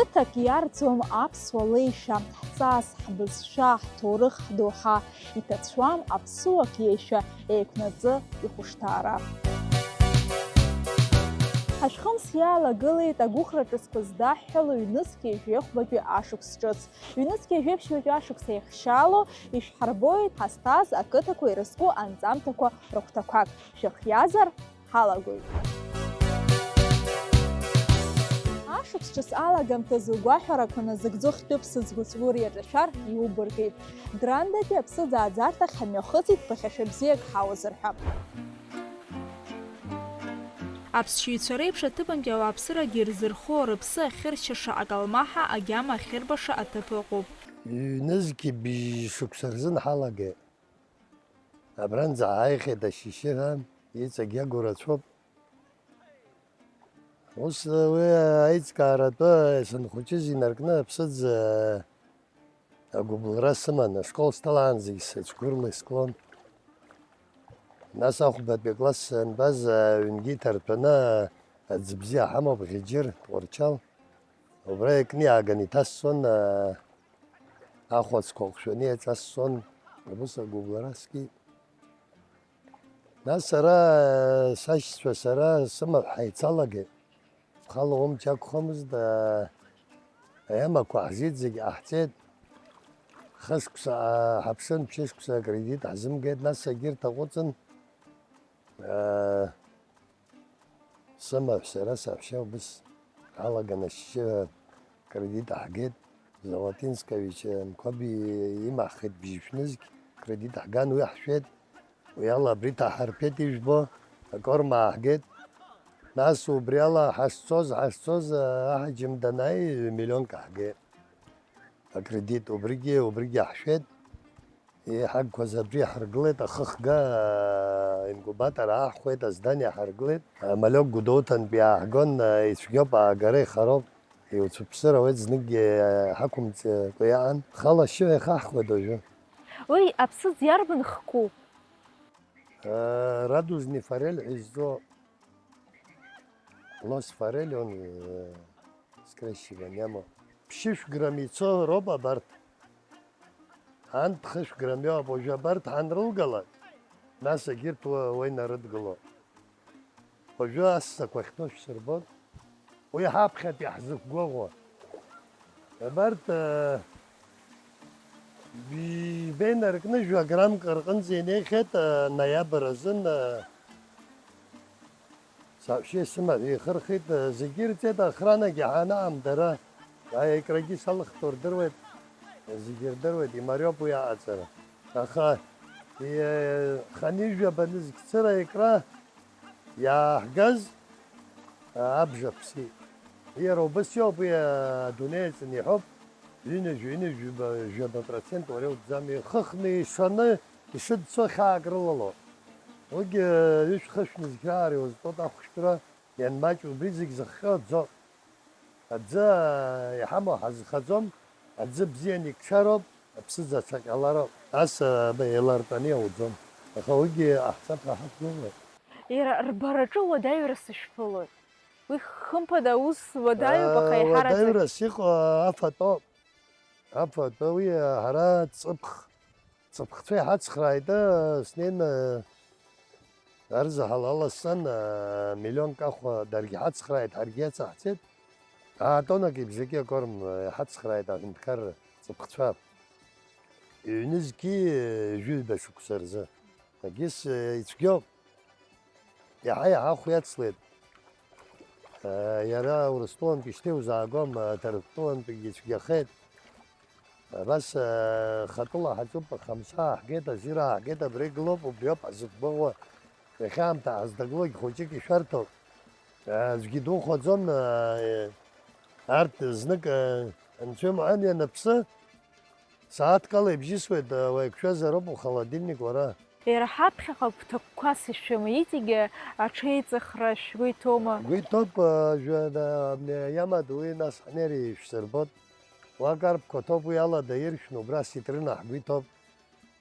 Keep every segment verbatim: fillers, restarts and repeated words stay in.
Қыҭак иарӡуам аԥсуа леишәа, ҳҵас, ҳбызшәа, ҳҭоурых, ҳдоуҳа, иҭацәуам аԥсуак иеишәа еиқәнаҵы ихәышҭаара. Ҳашәхымс иалагылеит агәыӷра ҿыцқәа здаҳҳәало ҩнызқьи жәеихәбатәи ашықәс ҿыц. Ҩнызқьи жәеиԥшьбатәи ашықәс еихшьаало ишәҳарбоит ҳазҭаз ақыҭақәа ирызку анҵамҭақәа рыхәҭақәак. Шәыхиазар, ҳалагоит. Ашықәс ҿыц алагамҭазы угәаҳәарақәа назыгӡо хьтәы ԥсыӡ гәыцәгәыр иаҿашәар иубыргеит. Драндатәи аԥсыӡ ааӡарҭахь ҳамҩахыҵит ԥыхьашәа бзиак ҳауазар ҳәа. Аԥсшьаҩцәа реиԥш аҭыԥантәи ауааԥсырагьы ирзырхо, рыԥсы ахьыршьаша акалмаҳа, агьама ахьырбаша аҭыԥ ыҟоуп. Ҩнызқьи бжь шықәса рзын ҳалагеит. Абранӡа ҳааихьеит ашьшьыҳәа, иҵегь иагу рацәоуп. Ус уи аиҿкааратәы санхәыҷыз инаркны аԥсыӡ агәыбылра сыман, ашкол сҭалаанӡагь сыцәгәырла исклон. Нас ахәбатәи акласс санбаз, аҩнгьы иҭартәаны аӡы бзиа ҳамоуп, Ӷьыџьыр, Тҟәарчал. Убра икны иааганы иҭасҵон, ахәацқәа ҟәшәаны иаҿасҵон, убыс агәыбылра скит. Нас сара, сашьцәа, сара сымаҳә ҳаицалагеит. Схала умч акәхомызт, аиамақәа ҳзит, зегь ҟаҳҵеит. Хышықәса ҳаԥшын, ԥшьышықәса акредит ҳзымгеит, нас егьырҭ аҟәыҵын. Сымаҳә сара саҳәшьа убыс ҳалаган ашьшьыҳәа кредит аҳгеит. Золотинскович Анқәаби имаҳхит бжьышәнызқь, кредит ҳган, уи ҳшәеит. Уи ала абри ҭаҳарԥеит ижәбо, акорма ааҳгеит. Нас убри ала ҳашцоз, ҳашцоз, аҳаџьым данааи, ҩ-миллионк аҳгеит. Акредит убригьы, убригьы ҳшәеит. Еиҳагқәаз абри ҳаргылеит, ахыхга, инкубатор ааҳхәеит, аздание ҳаргылеит. Амалиок Гәдоуҭантәи иааҳгон, ицәгьоуп, аагара ихароуп. Иуцәыԥсыр ауеит, зныкгьы ҳақәымҵакәа иаан. Хала ашьшьыҳәа ихаҳхуеит уажәы. Уи аԥсыӡ иарбан хку? Радужный форель ҳәа изҵо. Лос форель, он, э, скрещивание мо. Ԥшьышә грамм ицо роуп абарҭ. Ан ԥхышә грамм иоуп, уажәы абарҭ ҳанрылгалак, нас егьырҭ уа, уа инарыдгыло. Уажәы ассақәа ахьтәоу шәсырбон. Уи ҳаԥхьатәи ҳзықәгәыӷуа. Абарҭ, э, б-, беинаркны жәа граммк рҟынӡа инеихьеит, э, ноиабр азын, э, Саҳәшьеи сымаҳәи ихырхит, зегьы ирҵеит, охранагьы ҳанаам дара, аикрагьы салыхтәу рдыруеит, зегьы ирдыруеит, имариоуп уи аҟаҵара. Аха, е, хынҩажәаба нызқь цыра аикра иааҳгаз, а, абжа ԥсит. Иара убас иоуп, уи адунеи аҿы иҳәоуп, ҩынҩажәи ҩынҩажәи жәаба процент уара иутәӡам, ихыхны, ишаны, ишыӡсо хьаак рылало. Уигьы ҩышә-хышә нызқьраара иузтәоуп ахәшәтәра ианмаҷу, убри зегь зыхҟьо аӡоуп. Аӡы иҳамоу ҳазхаӡом, аӡы бзианы икшароуп, аԥсыӡ ацаҟьалароуп. Ас, а, еилартәаны иауӡом. Аха уигьы аҳцап ҳәа ҳақәгылоуп. Иара рбараҿы уадаҩра сышәԥылоит. Уи хымԥада аус уадаҩуп, аха, а, еиҳараӡак уадаҩрас иҟоу афатәоуп. Афатәы уи ҳара ҵыԥх, ҵыԥхцәа иҳацхрааит, снеины арзаҳал аласҵан, миллионк ахәа даргьы ҳацхрааит, ҳаргьы иацаҳҵеит. Аа, тоннак ибжаки акорм иҳацхрааит аҳәынҭқарра ҵыԥхцәа. Ҩнызқьи жәаҩба шықәса рзы. Егьыс, э, ицәгьоуп. Иаҳа-иаҳа ахә иацлеит. Э, иара Урыстәылантәи шьҭа иузаагом, э, Ҭырқәтәылантәигьы ицәгьахеит. Абас, э, хатәыла ҳаҿуп, ахамса ааҳгеит, азира ааҳгеит, абра игылоуп, убриоуп ҳзықәгәыӷуа. Иахьа аамҭа ҳазҭагылоугь хәыҷык ишәарҭоуп. Э, аӡәгьы духәаӡом, э, арҭ знык, э, Анцәа имҳәан ианаԥсы, Сааҭк ала ибжьысуеит, уаҩ иқәшәазароуп ухолодильник уара. Иара ҳаԥхьаҟа гәҭакқәас ишәымоу, иҵегьы аҽеиҵыхра шәгәы иҭоума? Гәы иҭоуп, а, жәа-, да-, мне-, иамадоу уи, нас ҳнеир ишәсырбот. Уа карԥқәа ҭоуп, уи алада иршәны, убра ситрына ҳгәы иҭоуп.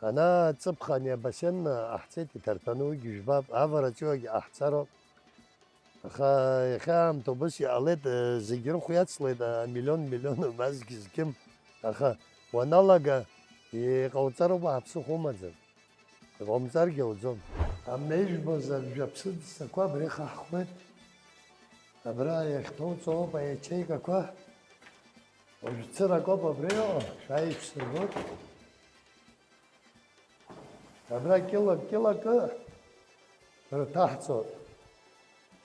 Ана ҵыԥх ани абасен ҟаҳҵеит, иҭарҭәаны уигьы жәбап, авараҿы уагь ҟаҳҵароуп. Аха иахьа аамҭа убас иҟалеит, зегь рыхә иацлеит, амиллион, миллион, ма зқьы зқьым. Аха уаналага, иҟауҵароуп, ҳаԥсыхәа умаӡам. Иҟаумҵаргьы ауӡом. Амнеижәбоз абжа ԥсыӡ ссақәа абра ихаҳхуеит. Абра иахьҭоуҵо ауп аячеикақәа. Уажә цырак ауп абра иҟоу, шәааи шәсырбоит. Абра кьылак-кьылакы рҭаҳҵоит.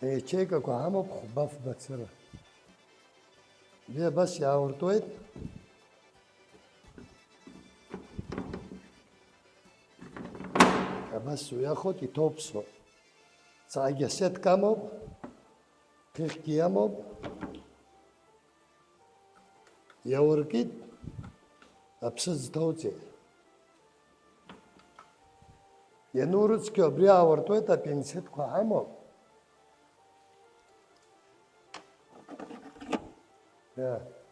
Аячеикақәа ҳамоуп хәба-фба цыра. Абри абас иаауртуеит. Абас уҩахоит, иҭоуп сҳәо. Ҵаагьы асеҭк амоуп, хыхьгьы иамоуп. Иауркит, аԥсыӡ ҭоуҵеит. Ианурыцқьо абри аауартуеит, апинцетқәа ҳамоуп.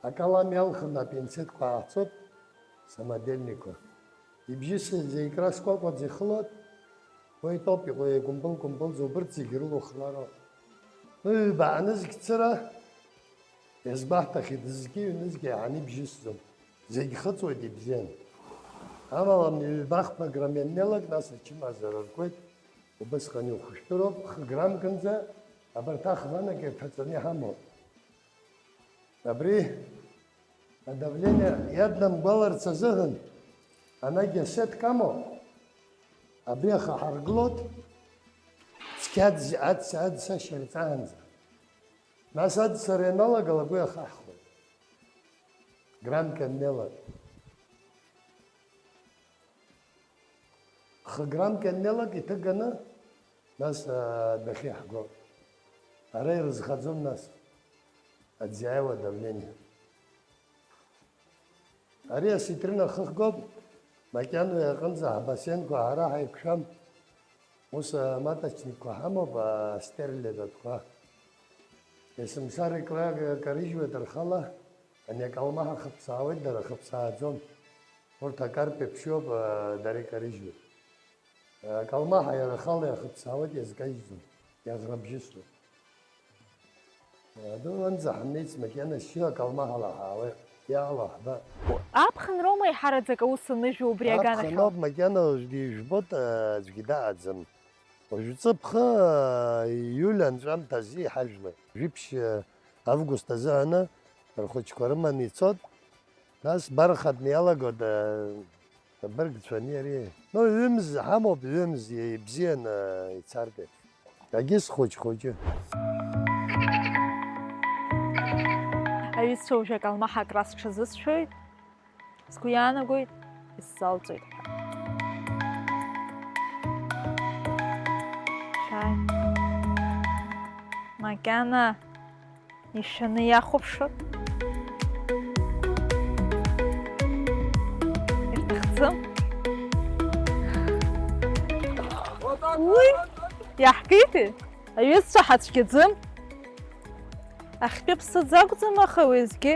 Акалам иалхны апинцетқәа ааҳцоит, самодельникқәа. Ибжьысыз икра скәакәаӡа ихылоит, уа итәоуп, иҟоу еикәымпыл-кәымпылӡа, убырҭ зегьы рылухлароуп. Ҩба анызқь цыра, иазгәаҳҭахьеит, зқьи ҩнызқьи еиҳаны ибжьысӡом, зегь хыҵуеит ибзиан. Амала, ҩба-хԥа грамм ианнеилак, нас ачымазара ркуеит, убысҟан ихәышәтәыроуп, хы граммкынӡа абарҭ ахванак ирҭаҵаны иҳамоуп. Абри адавление иаднамгәаларц азыҳәан, анагь асеҭк амоуп, абри ахаҳарглоит, цқьа аӡ-, аӡ-, аццашьа рҵаанӡа. Нас аццара ианалагалак уи ахаҳхуеит. Граммк ианнеилак. Хы граммк ианнеилак иҭыганы, нас, аа, адәахьы иаҳго. Ара ирызхаӡом, нас, аӡ иааиуа адавление. Ари аситрина хыхгоуп, макьана уи аҟынӡа ҳбасенқәа ҳара ҳаиқәшәам. Ус аматочникқәа ҳамоуп, астерлядатәқәа. Есымша рыклага карыжьуеит рхала, ани акалмаҳа хыԥсаауеит, дара хыԥсааӡом. Урҭ акарпеиԥшьоуп, дара икарыжьуеит. Акалмаҳа иара ахала иахыԥсаауеит, иазкажьӡом, иаӷрабжьысуеит. Адәы уанӡа ҳаннеиц макьана шьы акалмаҳала ҳаауеит, иаала ҳба. Аԥхынроума еиҳараӡак аус аныжәу убри аганахьала? Аԥхыноуп, макьана уажәгьы ижәбоит, аӡәгьы даҟаӡам. Уажәы ҵыԥх, ииуль анҵәамҭа азы иҳажәлеит. Жәиԥшь август азыҳәаны рхәыҷқәа рыманы ицот. Нас бархатны иалагоит, э, абыргцәа ани ари. Ну, ҩымз ҳамоуп, ҩымз ибзианы ицартә еиԥш. Агьыс хәыҷ-хәыҷы. Аҩызцәа уажәы акалмаҳа акрас ҽазысшәоит. Сгәы иаанагоит, исзалҵоит ҳәа. Шәааи. Макьана ишәаны иахәаԥшыр? Ирҭахӡам? Уи, иаҳкит, аҩызцәа ҳацәгьаӡым. Ахьтәы ԥсыӡ акәӡам, аха уеизгьы.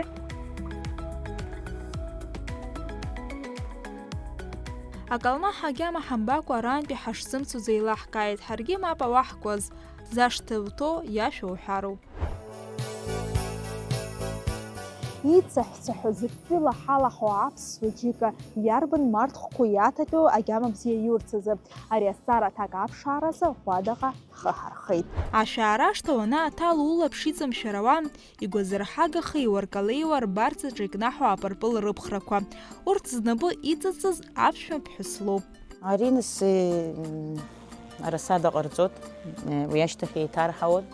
Акалмаҳа агьама ҳамбакәа арантәи ҳашзымцоз еилаҳкааит, ҳаргьы мап ауаҳкуаз, зашҭа уҭоу иашәа уҳәароуп. Ицаҳәцаҳәо зыԥсы лаҳалаҳо аԥсуа џьыка иарбан марҭхәқәоу иаҭатәу агьама бзиа иурц азы, ари азҵаара аҭак аԥшааразы Ӷәадаҟа ҳхы ҳархеит. Ашәаара ашҭа уанааҭала улаԥш иҵамшәар ауам, игәазырҳагаха иуаркалеиуа рбарҵаҿы икнаҳау апырпыл рыԥхрақәа. Урҭ знапы иҵыҵыз аԥшәма ԥҳәыс лоуп. Ари нас, э, м, арасада ҟарҵоит, э, уи ашьҭахь еиҭарҳауеит,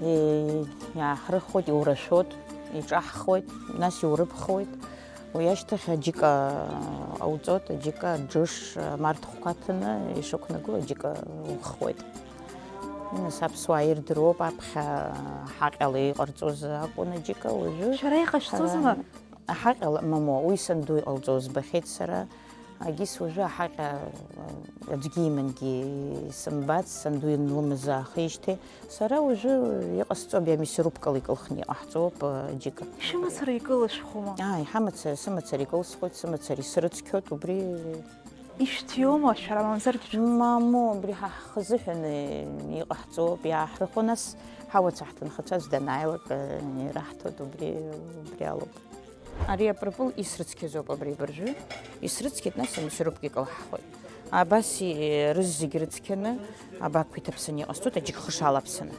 э, иааҳрыхуеит, иурашәоит, иҿаҳхуеит, нас иурыԥхуеит. Уи ашьҭахь аџьыка ауҵоит, аџьыка џыш, марҭхәқәа ҭаны ишықәнаго аџьыка уххуеит. Нас аԥсуаа ирдыруоуп аԥхьа ҳаҟьала иҟарҵоз акәын аџьыка, уажәы Шәара иҟашәҵозма? Ҳара аҳаҟьала, мамоу, уи санду иҟалҵо збахьеит сара. Агьыс уажәы аҳаҟьа, аӡәгьы имангьы исымбац, санду илымаз аахижьҭеи. Сара уажәы иҟасҵо, абри амиссиорубкала икылхны иҟаҳҵоуп, џьыка. Шәымацара икылышәхума? Ааи, ҳамацара, сымацара икылсхуеит, сымацара исрыцқьоит, убри Ишәҭиуама, шәара мамзаргьы шәхы- Мамоу, абри ҳа ҳхы азыҳәан, э, иҟаҳҵо ауп, иааҳрыхуа, нас ҳауацәа ҳҭынхацәа аӡә данааилак, э, ираҳҭоит, убри, убри алоуп. Ари апырпыл исрыцқьаӡоуп абри абыржәы. Исрыцқьеит, нас амисуропкы икылҳхуеит. Абас, э, рызегь рыцқьаны, абақәиҭаԥсаны иҟасҵоит, аџьыкхыш алаԥсаны.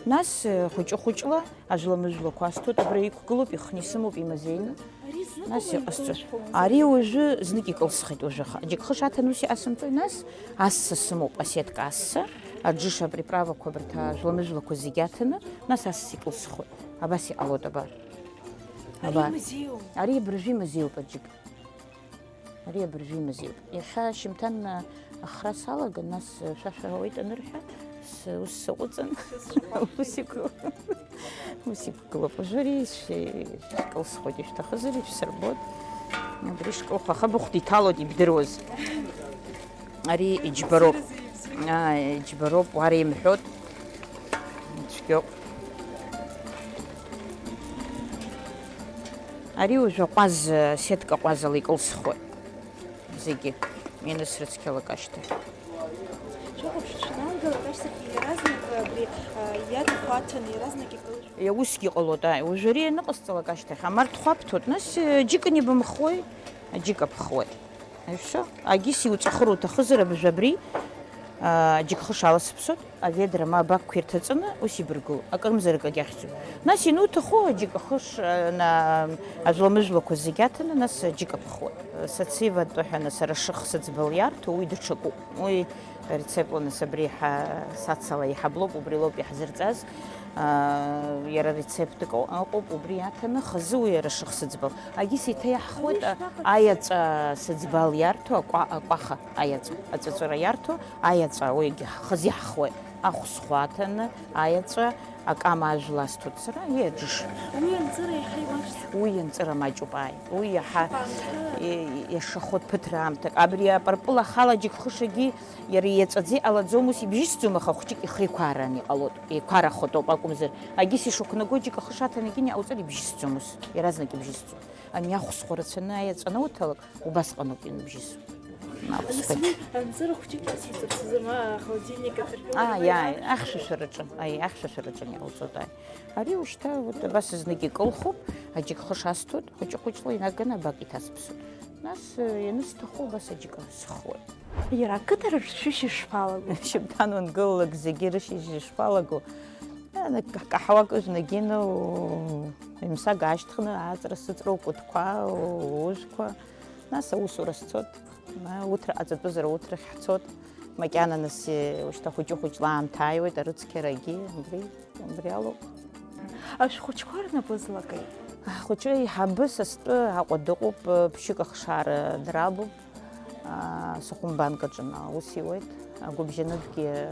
Нас, э, хәыҷы-хәыҷла ажәла-мыжәлақәа асҭоит, абра иқәгылоуп, ихны исымоуп, имазеины. Нас иҟасҵоит. Ари уажәы знык икылсхит уажәы аха. Аџьыкхыш аҭаны ус иҟасымҵои, нас асса сымоуп, асетка асса, аџыша, априправақәа, абарҭ ажәла-мыжәлақәа зегь аҭаны, нас асса икылсхуеит. Абас иҟалоит, абар. Ари абар. Имазеиуп. Ари абыржәы имазеиуп аџьык. Ари абыржәы имазеиуп. Иахьа шьымҭан ахра салаган, нас шәа шәауеит анырҳәа, с-, ус саҟәыҵын. Ус иқәгылоуп. Ус иқәгылоуп. Уажәы ари ишәкылсхоит, ишәҭахызар ишәсырбоит. Абри шкылхо, аха быхәда иҭалоит ибдыруаз. Ари иџьбароуп. Аа, иџьбароуп, уара имҳәоит. Цәгьоуп. Ари уажәы аҟәаз, сетка ҟәазала икылсхуеит. Зегьы. Инысрыцқьалак ашьҭахь. Шәахәаԥш, шәаналагалак ашьҭахь иаразнак абри, а, иаҭаху аҭаны, иаразнак икылшәоит. Е, усгьы ҟалоит, ааи. Уажәы ари аныҟасҵалак ашьҭахь, амарҭ хәаԥҭоит, нас, э, џьыка нибамхуеи, аџьыка ԥхуеит. Аҩсшьо, агьыс иуҵәахыр уҭахызар абжа абри, аа, џьыкхыш аласыԥсоит, аведра ма абакқәа ирҭаҵаны, ус ибыргыло, акырмзарак агьахьӡом. Нас иануҭаху, џьыкахыш, аа, на-, ажәла-мыжәлақәа зегь аҭаны, нас џьыка ԥхуеит. Сациво атәы ҳәа, нас, ара шых сыӡбал иарҭо, уи даҽакуп. Уи рецептла, нас, абри ҳа-, сацала иҳаблоуп, убри лоуп иаҳзырҵаз. Аа, иара рецептк ыҟоуп, убри аҭаны, хазы уи ара шых сыӡбал. Агьыс еиҭа иаҳхуеит, а-, аиаҵәа сыӡбал иарҭо, акәа-, акәаха аиаҵәа, аҵәаҵәыра иарҭо, аиаҵәа, уигьы хазы иаҳхуеит. Ахә схәаҭаны, аиаҵәа, акама ажәла асҭоит сара, уи аџыш. Уи анҵыра еиҳа имаҷӡам. Уи анҵыра маҷуп, ааи. Уи иаҳа Ҳәанҭа. И-, иашахоит ԥыҭраамҭак. Абри апырпыл ахала џьыкхышагьы иара иаҵәаӡа иҟалаӡом, ус ибжьысӡом, аха хәҷык ихы еиқәаараны иҟалоит, еиқәаарахоит ауп акәымзар. Агьыс ишықәнаго џьыка хышаҭан егьин иҟауҵар ибжьысӡом ус, иаразнак ибжьысӡом. Ами ахә схәарацәаны аиаҵәа анауҭалак, убасҟаноуп ианыбжьысу. Наҟ Аны схы. Сымеи анҵыра хәҷык иациҵап сызма, холодильник аҭыргылара. Ааи, ааи, ахьшәашәараҿы, аи, ахьшәашәараҿы иҟауҵоит, аи. Ари ушьҭа, вот, абас знык икылхуп, аџьыкхыш асҭоит, хәыҷы-хәыҷла инаганы абак иҭасԥсоит. Нас, э, ианысҭаху, убас аџьыка схуеит. Иара ақыҭараҿ шәышьыжь шԥалаго? Шьыбҭан уангылалак зегьы рышьыжь шԥалаго? Э, каҳуак ыжәнагьы ину, ҩымсага аашьҭхны, ааҵра сыҵроу, кәытқәа, ужәқәа. Нас аусура сцот. Ма уҭра ҟаҵатәызар, уҭрахь ҳцот. Макьана нас, э, ушьҭа хәыҷы-хәыҷла аамҭа ааиуеит, арыцқьарагьы, убри, убри алоуп. Ашәхәыҷқәа рнапы злакеи? Ахәыҷы еиҳабы са стәы Аҟәа дыҟоуп, ԥшьык ахшара драбуп. Аа, Сухумбанк аҿы аус иуеит. Агәыбжьанытәгьы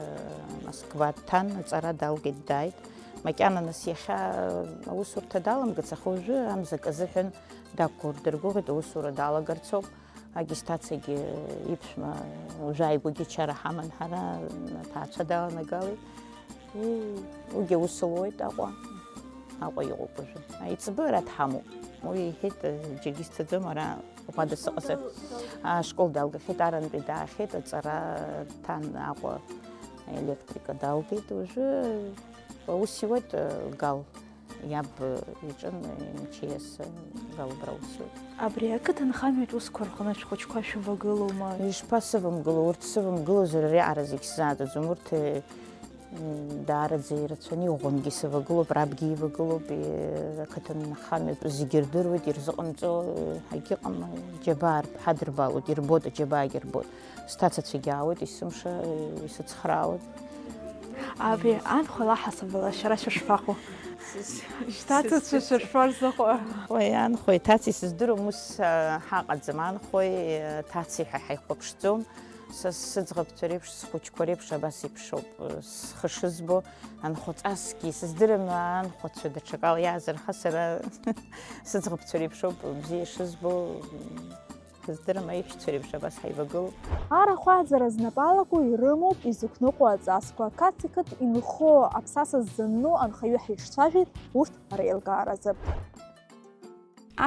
Москва дҭан, аҵара далгеит, дааит. Макьана нас иахьа аусурҭа даламгац, аха уажәы амзак азыҳәан дақәгәырдыргәыӷит, аусура далагарцоуп. Агистациагьы иԥшәма уажәы ааигәагьы ачара ҳаман ҳара, аҭаацәа даланагалеит. Уи, уигьы аус луеит Аҟәа. Аҟәа иҟоуп уажәы. Аиҵбы ара дҳамоуп. Уи иҳәеит, џьаргьы сцаӡом, ара уахада сыҟазар. Ашкол далгахьеит, арантәи даахьеит, аҵара дҭан Аҟәа, аелектрика далгеит. Уажәы аус иуеит, Гал. Иаб иҿын, МЧС, Галбра усуеит. Абри ақыҭанхамҩатә усқәа рҟны шәхәыҷқәа шәывагылоума? Ишԥасывамгыло, урҭ сывамгылозар, ари аҟара зегь сзааӡаӡом. Урҭ, э, даараӡа ирацәаны, иӷәӷәангьы сывагылоуп, рабгьы ивагылоуп, э, ақыҭанхамҩатә зегьы рдыруеит, ирзыҟамҵо, э, ҳагьыҟам, џьабаа рб-, ҳадырбалоит, ирбоит, аџьабаагьы рбоит. Сҭацацәагьы аауеит, есымша, э, исыцхраауеит. Абри анхәа лаҳасабала шәара шәышԥаҟоу? Шьҭацацәа шәышԥарзыҟоу? Уи анхәеи ҭацеи сыздыруам, ус, а, ҳаҟаӡам. Анхәеи, а, ҭацеи ҳәа ҳаихәаԥшӡом. Са сыӡӷабцәа реиԥш, схәыҷқәа реиԥш абас еиԥшоуп, а, схы шызбо. Анхәаҵасгьы сыздырам, анхәацәа даҽакала иаазырха, сара сыӡӷабцәа реиԥшоуп бзиа шызбо. Сыздырам, аиҳәшьцәа реиԥш абас ҳаивагылоуп. Арахә ааӡара знапы алаку ирымоуп изықәныҟәо аҵасқәа. Қац иқыҭ инхо аԥсаса ззанну анхаҩы ҳаицәажәеит урҭ реилкааразы.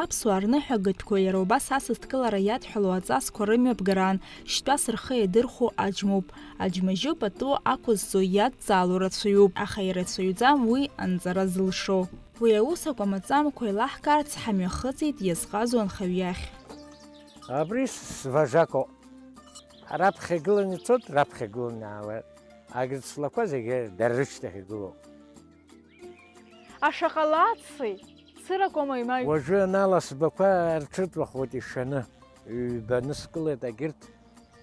Аԥсуаа рныҳәагатәқәа иара убас асасдкылара иадҳәалоу аҵасқәа рымҩаԥгараан шьтәас рхы иадырхәо аџьмоуп. Аџьмажьы пату ақәызҵо иадҵаало рацәаҩуп, аха ирацәаҩӡам уи анҵара зылшо. Уи аус акәамаҵамкәа еилаҳкаарц ҳамҩахыҵит иазҟазоу анхаҩ иахь. Абри сважакоуп. Раԥхьа игыланы ицоит, раԥхьа игыланы иаауеит. Агырцлақәа зегьы дара рышьҭахь игылоуп. Ашаҟа лаци, цыракәа маимаҩ. Уажәы аналасбақәа рҽыртәахуеит ишаны. Ҩба ныскылеит агьырҭ,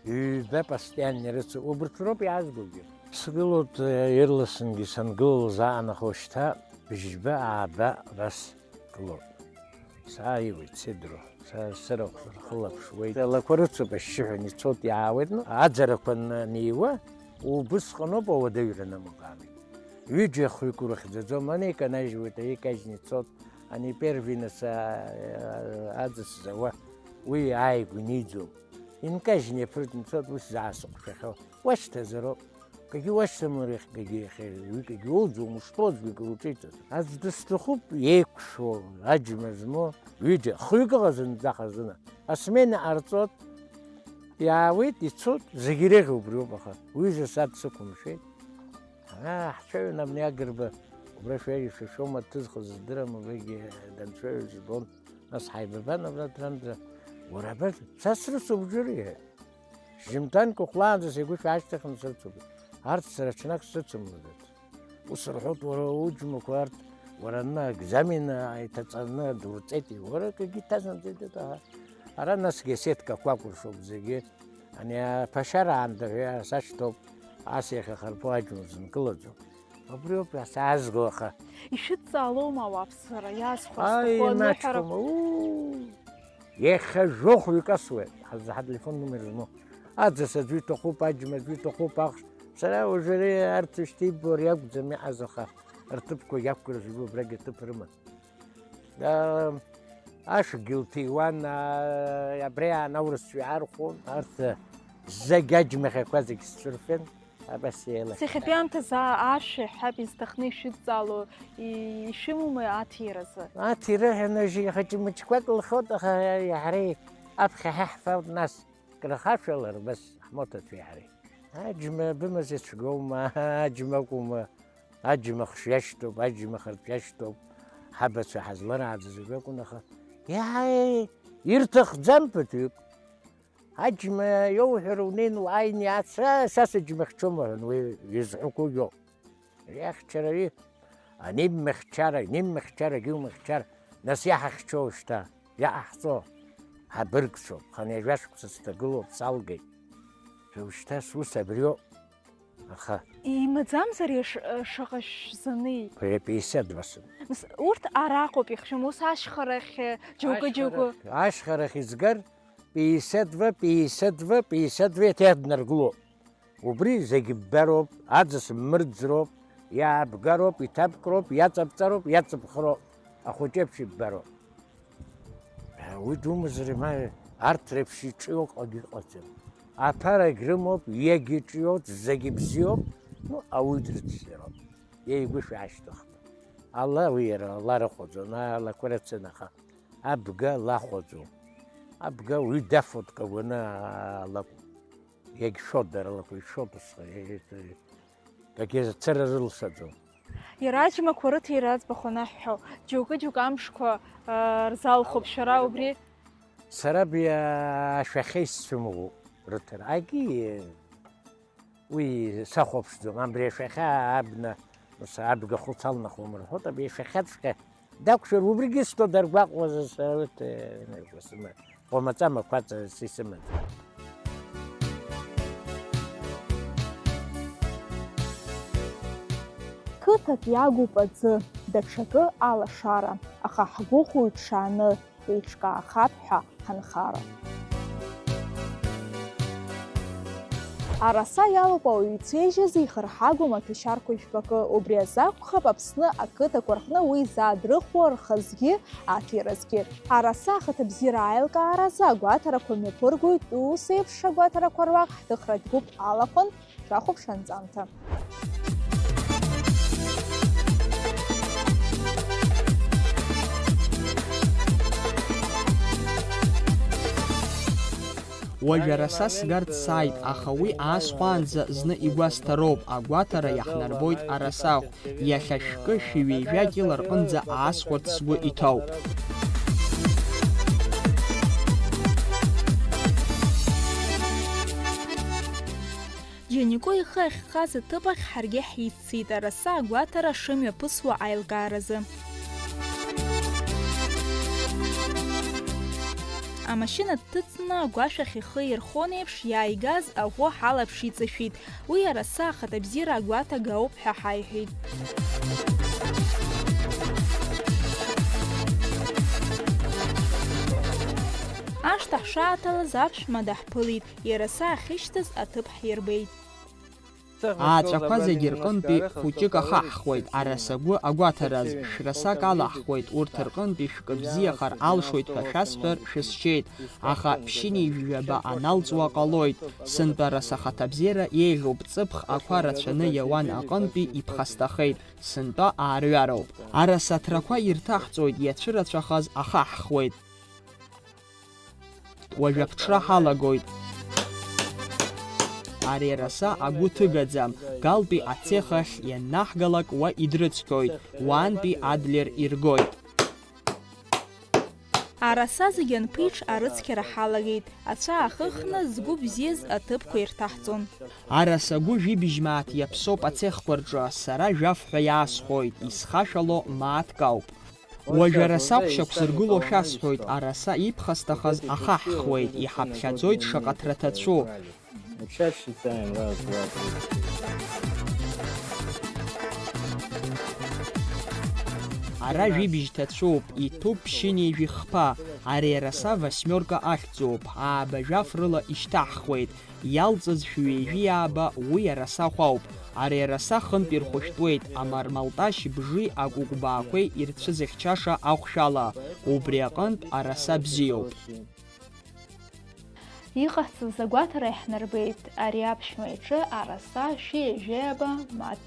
ҩба постоянно ирыцуп. Убырҭ роуп иаазгогьы. Сгылоит, э, ирласынгьы сангылоз аанахо шьҭа, бжьба, ааба, абас гылоуп. Сааиуеит, сеидру, са сырахә сырхылаԥшуеит. Алақәа рыцуп ашьшьыҳәа, ицоит, иаауеит, ну, аӡарақәа ан-, аниуа, убысҟаноуп ауадаҩра анамоу, ани. Ҩыџьа хҩык урыхьӡаӡом, ани иканажьуеит, ани икажьны ицоит, ани первый нас, а, а, аӡыс зауа, уи ааигәа иниӡом. Инкажьны иаԥырҵны ицоит, ус заасыҟәшәахьоу. Уашьҭазароуп. Кагьы уашьҭамлар иахь, кагьы иахьа, уи кагьы уоуӡом, ушԥоуӡбеи, кыр уҿеиҵаз. Аӡә дысҭахуп, еиқәшәо, аџьма змоу, ҩыџьа, хҩык ыҟазынӡа хазына. Асмена ҟарҵоит, иаауеит, ицоит, зегь иреиӷьу убриоуп, аха уҩыза са дсықәымшәеит. Аа, ҳцәаҩын абни Агрба, убра шәеи шәашәома дҭызхыз здырам, убригьы данцәаҩыз збон, нас ҳаибабан абра дранӡа, уара абарҭ, са срыцуп џьыри? Шьжьымҭанк ухәлаанӡа сгәы шәаашьҭыхны срыцуп. Арҭ сара ҽнак срыцымлаӡац. Ус рҳәоит, уара уџьмақәа арҭ, уара ана аекзамен ааиҭаҵаны дурҵеитеи, уара акгьы иҭазымҵеит, аха ара насгьы асеткақәа акәыршоуп зегьы. Ани аԥашьара аанда ҳәа сашьҭоуп, ас иахьахарԥоу аџьма зынкылаӡом. Убриоуп саазго, аха. Ишәыдҵаалоума ауааԥсыра иаазхәо? Ааи, астахәы аныҳәара? Имаҷхома, уу! Иахьа жәохә ҩкасуеит, ҳаззаҳа телефон номер змоу. Аӡыс аӡәы иҭахуп, аџьма аӡәы иҭахуп, ахш. Сара уажәы ари арҭ ишьҭеибо ари акәӡам иҟаз, аха рҭыԥқәа иақәкыржьуа убрагь аҭыԥ рыман. Ашәгьы лҭиуан, а, абри аан аурысцәа иаархәон, арҭ зегь аџьмахьақәа зегь сцәырфен, абас еилаҳәан. Сахьатәи аамҭазы а-, ашәа ҳәа изҭахны ишәыдҵаало и-, ишәымоума аҭиразы? Аҭира ҳәа хыҷы-мыҷқәак лхот, аха иаҳареи аԥхьа ҳаҳфалт нас. Крахашәалар, бас ҳмоҭацәеи ҳареи. Аџьма бымаз ицәгоума, аџьма акәума, аџьма хш иашьҭоуп, аџьма хыртә иашьҭоуп, ҳабацәа ҳазларааӡаз убри акәын, аха иаҳа ирҭахӡам ԥыҭҩык. Аџьма иоуҳәар унеин уааины иац, са, са сыџьма хьчома ҳәа уи изҳәақәо иоуп. Иахьчараҩы, ани бмыхьчара, ани бмыхьчарагьы умыхьчар, нас иаҳахьчоу шьҭа, иаҟаҳҵо, ҳабыргцәоуп, хынҩажәа шықәса сҭагылоуп, салгеит. Шәа ушьҭа сус абриоуп, аха. Имаӡамзар еш-, шаҟа шәзанеи? Пе-, пятьдесят два сым. Нас урҭ араҟоуп ихшәым, ус ашьхарахь, џьоукы, џьоукы. Ашьхарахь, ашьхарахь изгар, пятьдесят два, пятьдесят два, пятьдесят два еиҭа иаднаргыло. Убри зегь ббароуп, аӡыс мырӡроуп, иаабгароуп, иҭабкроуп, иаҵабҵароуп, иаҵыԥхроуп, ахәыҷеиԥш иббароуп. Уи думазар, ма арҭ реиԥш иҿио акгьы ыҟаӡам. Аԥарагь рымоуп, иагьыҿиоит, зегь бзиоуп, ну, ауаҩы дрыцзароуп. Иа игәы шәаашьҭыхны. Ала уи иара, ала рыхәаӡом, алақәа рацәаны, аха абга лахәаӡом. Абга уи дафоит кагәаны алакә. Иагьшәоит дара лакәу, ишәоит усҟан, иагьшәоит, дагьазцара рылшаӡом. Иара аџьмақәа рыҭира аӡбахә анаҳҳәо, џьоукы-џьоукы амшқәа, а, рзалхуп, шәара убри? Сара абри ашәахьа исцәымӷу рыҭара. Агьи, уи сахәаԥшӡом, абри ашәахьа абна, нас абга хәыц алнахуам рҳәоит, абри ашәахьаҵәҟьа Дақәшәар, убригьы сҭо даргәаҟуазар, сара урҭ, э, сыман. Ҟамаҵама қәаҵа сисыман. Қыҭак иагуп аӡы, даҽакы алашара, аха ҳгәыӷуеит ҽааны, еиҿкаахап ҳәа ҳанхара. Араса иалоуп ауаҩы ицеижьыз ихырҳагоу маҭәашьарқәа жәпакы, убри азы акәхап Аԥсны ақыҭақәа рҟны уи заадрыхуа рхазгьы аҭиразгьы. Араса ахаҭабзиара аилкааразы агәаҭарақәа мҩаԥыргоит, ус еиԥш агәаҭарақәа руак ҳҭыхратә гәыԥ алахәын. Шәахәаԥш анҵамҭа. Уажә араса сгарц сааит, аха уи аасхәаанӡа зны игәасҭароуп, агәаҭара иаҳнарбоит арасахә. Иахьа шәкы, шәи ҩажәа кьыла рҟынӡа аасхәарц сгәы иҭоуп. Џьанико ихы ахьхаз аҭыԥ ахь ҳаргьы ҳиццеит, араса агәаҭара шымҩаԥысуа аилкааразы. Амашьына дҭыҵны агәашә ахь ихы ирхон еиԥш, иааигаз аӷәы ҳалаԥш иҵашәит. Уи араса ахаҭабзиара агәаҭага ауп ҳәа ҳаиҳәеит. Ашҭа ҳшааҭалаз аԥшәма даҳԥылеит. Иара са ахьышьҭаз аҭыԥ ҳирбеит. Ааҵәақәа зегьы рҟынтәи хәыҷык ахаҳхуеит, арасагәы агәаҭараз, шәрасак алаҳхуеит, урҭ рҟынтәи шәкы бзиахар алшоит ҳәа шәасҳәар шәысшьеит, аха ԥшьынҩажәи жәаба аналҵуа ҟалоит. Сынтәа араса ахаҭабзиара еиӷьуп, ҵыԥх ақәа рацәаны иауан аҟынтәи иԥхасҭахеит, сынтәа аарҩароуп. Араса аҭрақәа ирҭаҳҵоит, иацәырацәахаз ахаҳхуеит. Уажә аԥҽра ҳалагоит. Ари араса агәы ҭыгаӡам, галтәи ацех ахь ианнаҳгалак уа идрыцқьоит, уаантәи адлер иргоит. Араса зегь анԥиҽ арыцқьара ҳалагеит, ацәа аахыхны згәы бзиаз аҭыԥқәа ирҭаҳҵон. Араса агәы жәибжь мааҭ иаԥсоуп ацехқәа рҿы, сара жәаф ҳәа иаасхәоит, исхашәало мааҭк ауп. Уажә араса ахә шьақәзыргыло шәасҳәоит, араса иԥхасҭахаз ахаҳхуеит, иҳаԥхьаӡоит шаҟа ҭра ҭацәу. Ара жәибжь ҭацәуп, иҭәуп ԥшьынҩажәи хԥа, ари араса восьмёрка ахьӡуп, ааба жәаф рыла ишьҭаҳхуеит, иалҵыз шәҩеижәи ааба уи араса ахә ауп. Ари араса хынтә ирхәышәтәуеит, амармалташь бжи акәыкәбаақәеи ирцәызыхьчаша ахәшәала, убри аҟынтә араса бзиоуп. Иҟаҳҵаз агәаҭара иаҳнарбеит, ари аԥшәма иҿы араса шәи ҩажәи ааба мааҭ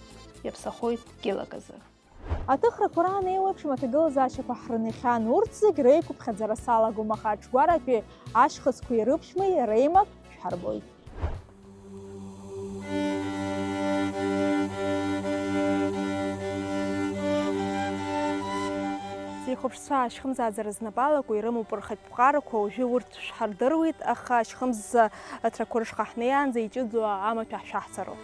иаԥсахоит кьылак азы. Аҭыхрақәа раан еиуеиԥшым аҭагылазаашьақәа ҳрыниахьан, урҭ зегь реиқәыԥхьаӡара салагом, аха аҿгәаратәи ашьхыцқәеи рыԥшәмеи реимак шәҳарбоит. Сеихәаԥшцәа ашьхымзааӡара знапы алаку ирымоуп рхатә ԥҟарақәа, уажәы урҭ шәҳардыруеит, аха ашьхымза аҭрақәа рышҟа ҳнеиаанӡа иҷыдоу амаҭәа ҳшәаҳцароуп.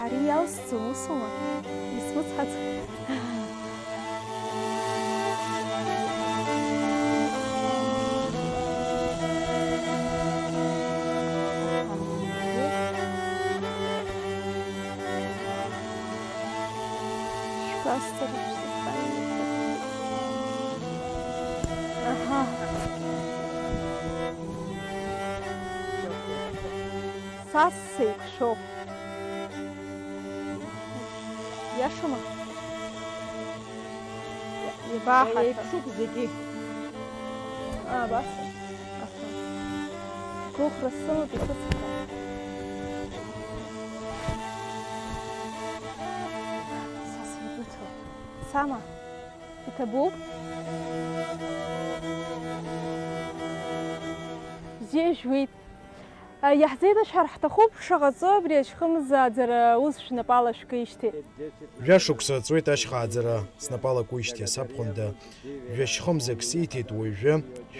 Ари иалсӡом, усума? Исмыцҳаӡеит. Шәасҵара шәсыхаанхеит. Аҳа. Са сеиқәшәоуп. Иашоума? Ибаҳаҭа. Еиқәшуп зегьы. Аа, абас. Аха. Гәыӷра сымоуп исыцҳара. Са сеибыҭоуп. Сама, иҭабуп? Бзиа жәуеит. Иаҳзеиҭашәҳәар ҳҭахуп, шаҟа ҵуеи абри ашьхымзааӡара ус шәнапала шәкижьҭеи? Жәашықәса ҵуеит ашьхааӡара снапала куижьҭеи, сабхәында, жәа-шьхымзак сиҭеит, уажәы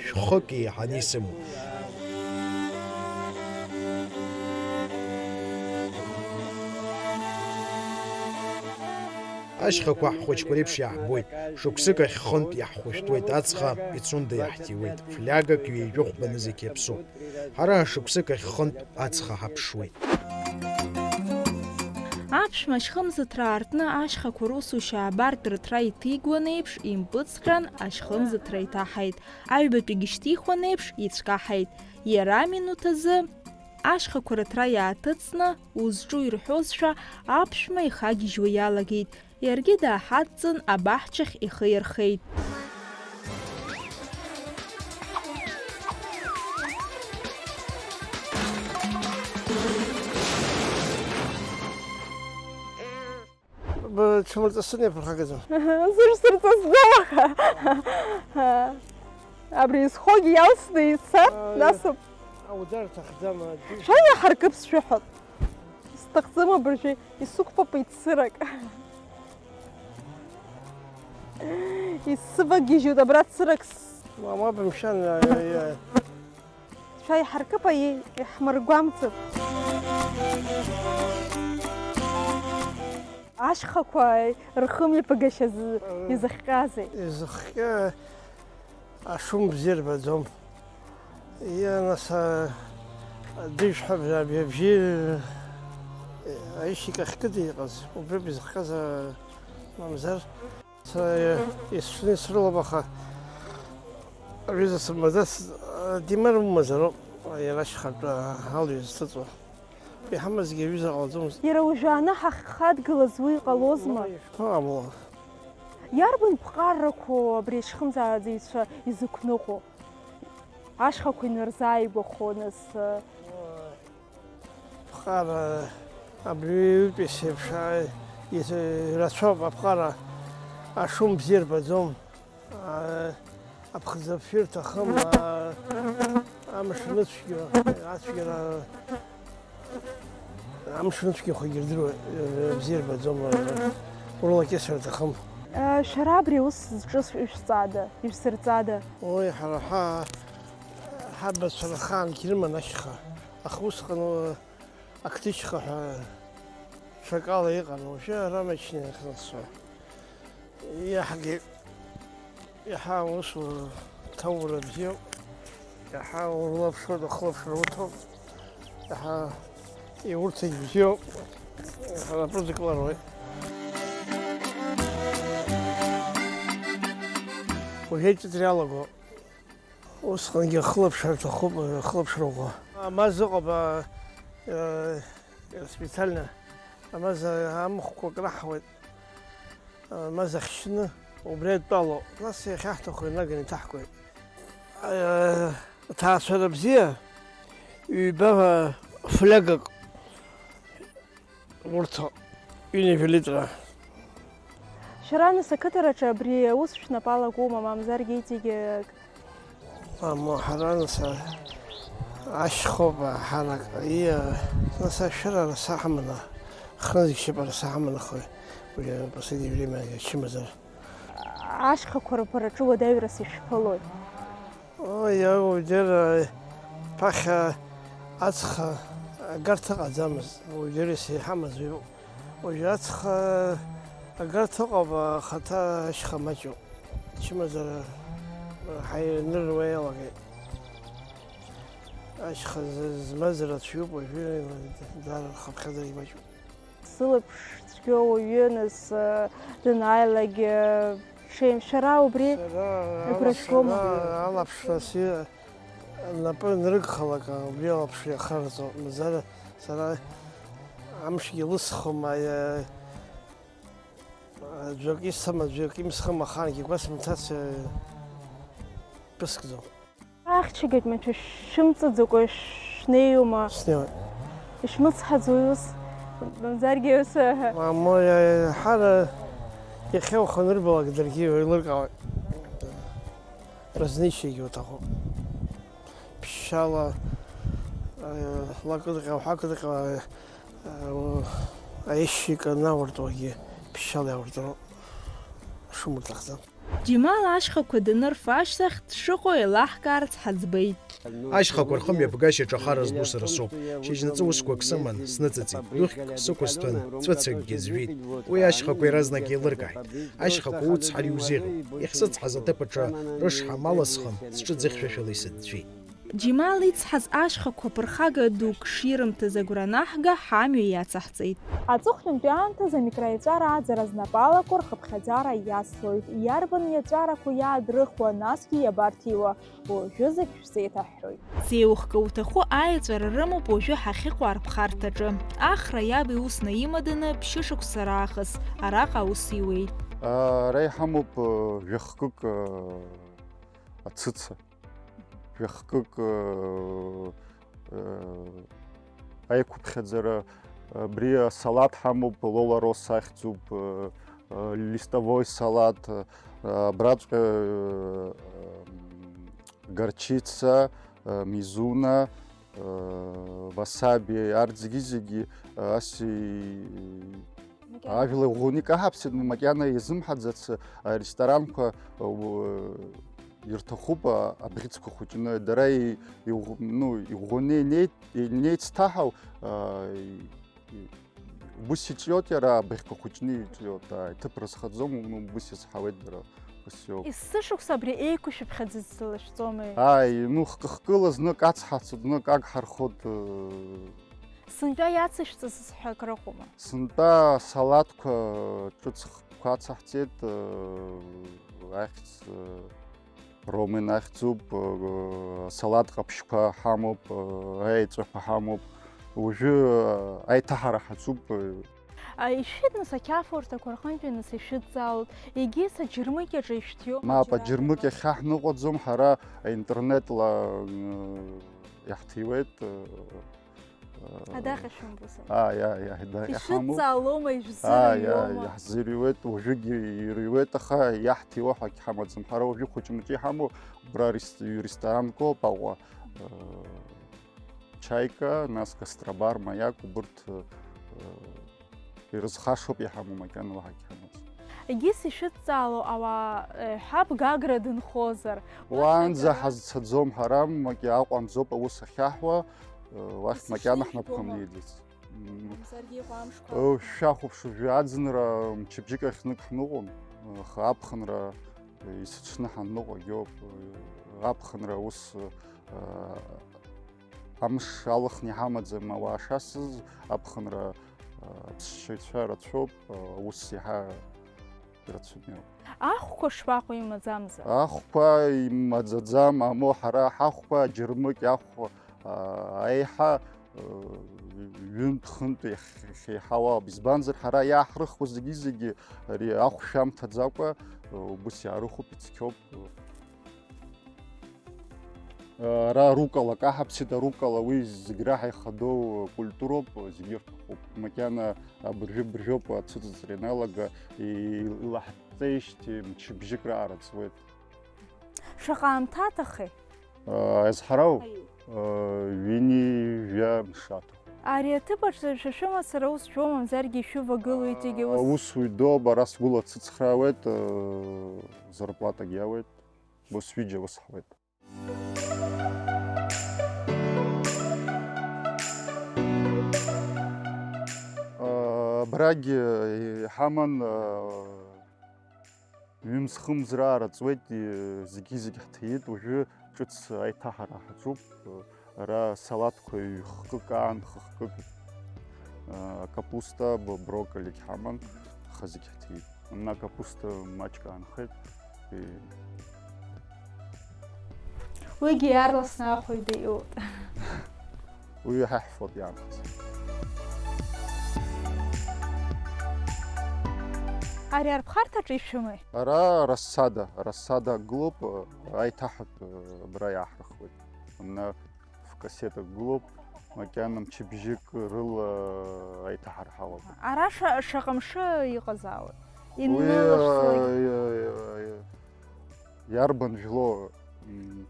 шәхык еиҳаны исымоуп. Ашьхақәа ҳхәыҷқәа реиԥш иаҳбоит, шықәсык ахь хынтә иаҳхәышәтәуеит, ацха ицунда иаҳҭиуеит, флиагак ҩеижәохә банызқь иаԥсоуп. Ҳара шықәсык ахь хынтә ацха ҳаԥшуеит. Аԥшәма ашьхымзаҭра аартны ашьхақәа русушьа абарҭ рыҭра иҭигуан еиԥш, импыҵҟьан, ашьхымзаҭра иҭаҳаит. Аҩбатәигьы шьҭихуан еиԥш, ицәкаҳаит. Иара аминуҭ азы ашьхақәа рыҭра иааҭыҵны, узҿу ирҳәозшәа, аԥшәма ихагьежьуа иалагеит. Иаргьы дааҳадҵын, абаҳчахь ихы ирхеит. Б-, Шәмырҵысны иаԥырхагаӡам. Сырсырҵысӡом аха. Абри изхогьы иалсны ицар, Аа, насоуп. Аудар аҭахӡам, аӡәы. Шәа иаҳаркып сшәыҳәап. Сҭахӡам абыржәы, исықәԥап ицырак. Исывагьежьуеит абра цырак. Мама бымшәан, аиаиа. Шәа иҳаркып, аиеи, иаҳмыргәамҵып. Ашьхақәа рхымҩаԥгашьа з- изыхҟьазеи? Изыхҟьа ашәым бзиа рбаӡом. Иа, нас, а, дыжәҳәа абжьы, абжьы, аишьа ахькыдиҟаз, убриоуп изыхҟьаз, а, мамзар. Сара, а, исшны исрылоуп, аха аҩыза сымбаӡац, а, димар умазароуп, а, иара ашьхатә, а, алҩа зҭыҵуа. Иҳамазгьы аҩыза ҟалаӡомызт. Иара уажәааны ҳахьхадгылаз уи иҟалозма? Ишԥаҟамло? Иарбан ԥҟаррақәоу абри ашьхымзааӡаҩцәа изықәныҟәо? Ашьхақәа инарзааигәахо, нас, Ԥҟара абри ҩытәи сеиԥш, ааи, ирацәоуп аԥҟара, ашәым бзиа рбаӡом, аа, аԥхӡы афҩы рҭахым, аа, амш аныцәгьо, ацәгьара, амш аныцәгьахогьы рдыруа, бзиа рбаӡом, урылакьысыр рҭахым. Шәара абри аус зҿыз ишәҵада, ишәсырҵада? Уи ҳара ҳа-, ҳабацәа рхаангьы ирыман ашьха, аха усҟан, Ақдычха ҳәа ҽакала иҟан, уажәы ара амашьына иахьнысуа. Иаҳагьы иаҳа аус уҭауура бзиоуп, иаҳа урылаԥшуеит, ухылаԥшра уҭоуп, иаҳа иурҭагь бзиоуп, иаҳа напы зыкыларуеит. Уажәы аҿыҵра иалаго. Усҟангьы ахылаԥшра аҭахуп, ахылаԥшра ӷәӷәа. Амаз ыҟоуп, а, а, специально амаз амхқәа краҳауеит, амаз ахьшьны убри адтәалоуп, нас иахьаҳҭаху инаганы иҭаҳкуеит. А, аҭаацәара бзиа, ҩба флиагак. Урҭ ҩынҩажәа литра. Шәара, нас, ақыҭараҿы абри аус шәнапала акәума, мамзаргьы иҵегьы? Мамоу, ҳара, нас, ашьхоуп, ҳарак, иа, нас, ашәыра араса ҳаманы, хыназгьы шьапы араса ҳаманахои, уи последнее время ачымазар. Ашьхақәа рԥараҿы уадаҩрас ишәԥылои? Ой, иара уажәдара ԥахьа ацха агарҭа ыҟаӡамызт, уажәдара иаҳамаз уи. Уажәы ацха агарҭа ыҟоуп, ахаҭа ашьха маҷуп. Ачымазара ҳаирныруа иалагеит. Ашьха з-, змаз рацәаҩуп, уажәы даара рхыԥхьаӡара имаҷуп. Сылаԥш цәгьоу уаҩы, нас, данааилак, ҽеимшәара убри игәра шәгома? Сара алаԥшра напы анрыгхалак, убри алаԥшра иахараҵо, мазара сара амшгьы лысхуам, аиа, аӡәк исҭам, аӡәк имсхым, ахаангьы гәасымҭац, ԥысгӡом. Ахьчагьы маҭәа шәымҵаӡакәа шәнеиума? Снеиуеит. Ишәмыцҳаӡои ус? Мамзаргьы ус. Мамоу, иаҳа иахьа уханырбалак даргьы еилыркаауеит. Разничиагьы уҭахуп. Ԥшьшьала, лакыдҟьа, уҳақыдҟьа, аишьыканы ауртуагьы ԥшьшьала иауртроуп. Шумырҭахӡам. Џьемал ашьхақәа данырфа ашьҭахь дшыҟоу еилаҳкаарц ҳаӡбеит. Ашьхақәа рхымҩаԥгашьа аҿы ахара зду сара соуп. Шьыжьнаҵы усқәак сыман, сныҵыҵит, духьк сықәысҭәан, ҵәыцакгьы зжәит. Уи ашьхақәа иаразнак еилыркааит. Ашьхақәа уцҳар иузеиӷьуп. Иахьсыцҳаз аҭыԥ аҿы рышҳам алысхын, сҿы ӡыхьшәашәала исыӡәӡәеит. Џьемал ицҳаз ашьхақәа ԥырхага дук ширымҭаз агәра анаҳга, ҳамҩа иацаҳҵеит. Аҵыхәтәантәи аамҭазы амикроеҵәара аӡара знапалақәа рхыԥхьаӡара иацлоит, иарбан еҵәарақәоу иаадрыхуа, насгьы иабарҭиуа, уажәы зегь шәзеиҭаҳҳәоит. Зеиухга уҭаху аеҵәара рымоуп уажәы ҳахьыҟоу арԥхарҭаҿы. Ахра иаб иус наимаданы ԥшьышықәса раахыс араҟа аус иуеит. Ара иҳамоуп жәахкык ацыца. Жәахкык, э, э, аиқәыԥхьаӡара, абри асалаҭ ҳамоуп, Лола Росса ахьӡуп, э, Листовой салат, абраҵәҟьа горчица, мизуна, васаби, арҭ зегьы-зегьы ас и-, ажәла иӷәӷәаны икаҳаԥсеит, макьана иазымҳаӡац, аресторанқәа, у-, ирҭахуп, а, абӷьыцқәа хәыҷны, дара и-, иӷә-, ну, иӷәӷәаны инеит-, инеицҭаҳау, а, и-, и-, ус иҿиоит иара, абыӷьқәа хәыҷны иҿиоит, ааи, ҭыԥ рызхаӡом, ну, ус иазҳауеит дара, ус иоуп. Есышықәса абри еиқәышәыԥхьаӡа исзылашәҵомеи? Ааи, ну, хкы-хкыла знык ацҳа цо, знык аг ҳархоит, ыы. Сынтәа иацышәҵаз ҳәа акрыҟоума? Сынтәа салаҭқәа ҿыц хкқәа ацаҳҵеит, ыы, ахьӡ, ыы, Ромен ахьӡуп, салат ҟаԥшьқәа ҳамоуп, аеҵәақәа ҳамоуп. Уажәы аиҭаҳара ҳаҿуп. А, ишәит, нас, ақьафурҭақәа рҟынтәи, нас, ишәыдҵаалоит, егьыс аџьармыкьаҿы ишәҭиума? Мап, џьара аџьармыкьа акы? Хьаҳныҟәаӡом, ҳара аинтернетла, м, иаҳҭиуеит, м, Адаҟьа шәымбозар. Ааи, ааи, ааи, да, иҳамоуп. Ишәыдҵаалома, ишәзырҩуама? Ааи, ааи, иаҳзырҩуеит, уажәыгьы ирҩуеит, аха иаҳҭиуа ҳәагь ҳамаӡам. Ҳара уажәы хәыҷы-мыҷы иҳамоу, убра рес-, ҩ-ресторанк ауп, Аҟәа, э, Чаика, нас Гастробар, Маяк, убырҭ, э, ирызхашоуп иҳамоу, макьана уаҳагь ҳамаӡам. Егьыс ишәыдҵаало ауаа, э, ҳаб Гагра дынхозар? Уаанӡа ҳазцаӡом ҳара, макьа Аҟәа анӡоуп аус ахьаҳуа, э, уахь макьана ишәыдҵаалома? Ҳнапқәа мнеиӡац. М. Мамзаргьы иҟоу амшқәа. Э, шәахәаԥшуа, жәҩа аӡынра мчыбжьык ахьнык ҳныҟәон, э, аха аԥхынра, э, есыҽны ҳанныҟәагьоуп, э, аԥхынра ус, э, Амш алхны иҳамаӡам ауаа шасыз, аԥхынра, а, аԥсшьаҩцәа рацәоуп, а, аус иаҳа ирацәаны иҟоуп. Ахәқәа шԥаҟоу, имаӡамзар? Ахәқәа имаӡаӡам, аму ҳара ҳахәқәа аџьармыкьа ахә, а, аиҳа, а, ҩынтә-хынтә иахь-, иахьеиҳауа ауп. Избанзар, ҳара иааҳрыхуа зегьы-зегьы ари ахә шәамҭаӡакәа, а, убыс иаарыхуп, ицқьоуп. Ара руккола каҳаԥсеит, аруккола уи зегь раҳа ихадоу культуроуп, зегьы ирҭахуп. Макьана абыржәы-быржәоуп ацәыҵыҵра ианалага, и-, илаҳҵеижьҭеи мчыбжьык раара ҵуеит. Шаҟа аамҭа аҭахеи? Езҳарау? Аиу. Ҩини жәа мшы аҭахуп. Ари аҭыԥ аҿы шәа шәымацара ус жәо, мамзаргьы ишәывагылоит, егьа ус? Аусуҩ доуп, ара сгәыла ацыцхраауеит, зарплатагьы иауеит. Ус ҩыџьа ус ҳауеит. Абрагь иҳаман, ҩымз-хымз раара ҵуеит, зегьы-зегь ҳҭиит, уажәы ҿыц аиҭаҳара ҳаҿуп. Ара салаҭқәа ҩ-хкык аан, хы-хкык, а, капуста, б-, брокколигь ҳаман, аха зегь ҳҭиит. Мна капуста маҷк аанхеит. И- Уигьы иаарласны ахәаҩ даиуеит. Уи иаҳа ҳфот иаанхаз. Ари арԥхарҭаҿы ишәымеи? Ара рассада, рассада гылоуп, аиҭаҳатә абра иааҳрыхуеит. Мна фкассета гылоуп, макьана мчыбжьык рыла аиҭаҳарҳалап. Ара ша-, шаҟа мшы иҟазаауеи? Уи, иннылашьцылак? Э, э, э, э, иарбан жәло, м,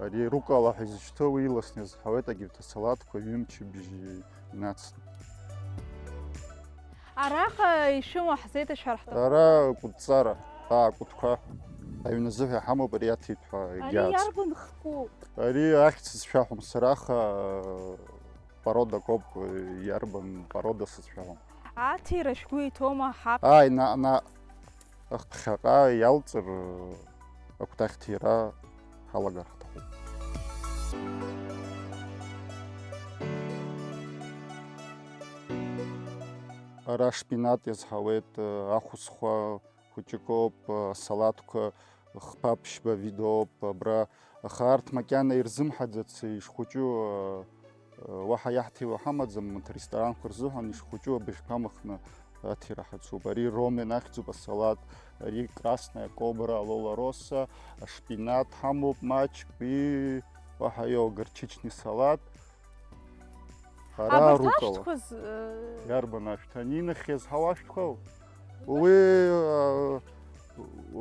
ари руккола ҳәа изышьҭоу уи иласны иазҳауеит, агьырҭ асалаҭқәа ҩымчыбжь инацны. Араҟа ишәымоу ҳзеиҭашәар ҳҭахуп. Ара кәытҵара, аа, кәытқәа аҩны азыҳәа иҳамоуп, ари аҭеит ҳәа. Ари егьаацу. Иарбан хкуп? Ари ахьӡ сзышәаҳәом сара, аха породак ауп, иарбан порода сызшәаҳәом. Аҭира шәгәы иҭоума, ҳаԥ? Ааи, наҟ-наҟ. Ԥхьаҟа иалҵыр, акәтаӷь ҭира ҳалагар ҳҭахуп. Ара шпинат иазҳауеит, ахәыцхәа хәыҷык ауп, асалаҭқәа хԥа-ԥшьба видоуп абра, аха арҭ макьана ирзымҳаӡац, ишхәыҷу, уаҳа иаҳҭиуа ҳамаӡам, урҭ аресторанқәа рзыҳәан ишхәыҷу абыӷьқәа амхны аҭира ҳаҿуп. Ари ромен ахьӡуп асалат, ари красная кобра, лола росса, ашпинат ҳамоуп маҷк, уи уаҳа иоу горчичный салат. Ара абарҭ руккола. Ашәҭқәа з-, э, иарбан ашәҭ? Ани инахьхьи иазҳауа ашәҭқәоу? Уи, а,